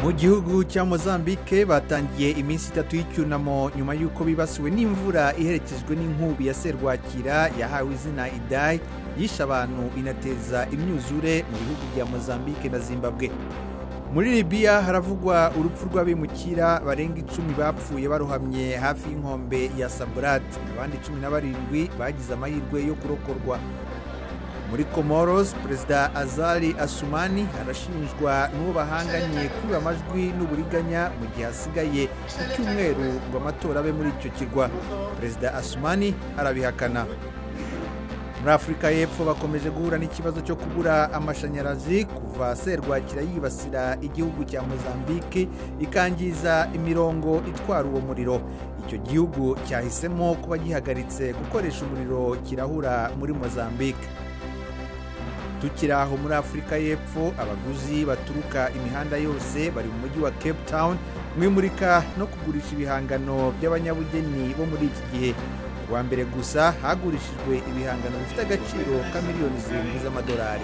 Mu gihugu cya Mozambique batangiye iminsi 3 y'icyunamo nyuma y'uko bibasiwe n'imvura iherekejwe n'inkubi ya serwakira yahawe izina Idai, yishe abantu inateza imyuzure mu bihugu bya Mozambique na Zimbabwe. Muri Libya haravugwa urupfu rw'abimukira barenga 10 bapfuye barohamye hafi y'inkombe ya Sabrat, abandi 17 bagize amahirwe yo kurokorwa. Muri Comoros, Perezida Azali Assoumani arashinjwa n'uwo bahanganye kwiba amajwi n'uburiganya mu gihe hasigaye icyumweru ngo amatora abe muri icyo kirwa. Perezida Assoumani arabihakana. Muri Afurika y'Epfo bakomeje guhura n'ikibazo cyo kubura amashanyarazi kuva serwakira yibasira igihugu cya Mozambique ikangiza imirongo itwara uwo muriro. Icyo gihugu cyahisemo kuba gihagaritse gukoresha umuriro kirahura muri Mozambique. Tukiri aho muri Afurika y'Epfo, abaguzi baturuka imihanda yose bari mu mujyi wa Cape Town mu imurika no kugurisha ibihangano by'abanyabugeni bo muri iki gihe. Kuwa mbere gusa hagurishijwe ibihangano bifite agaciro ka miliyoni 7 z'amadolari.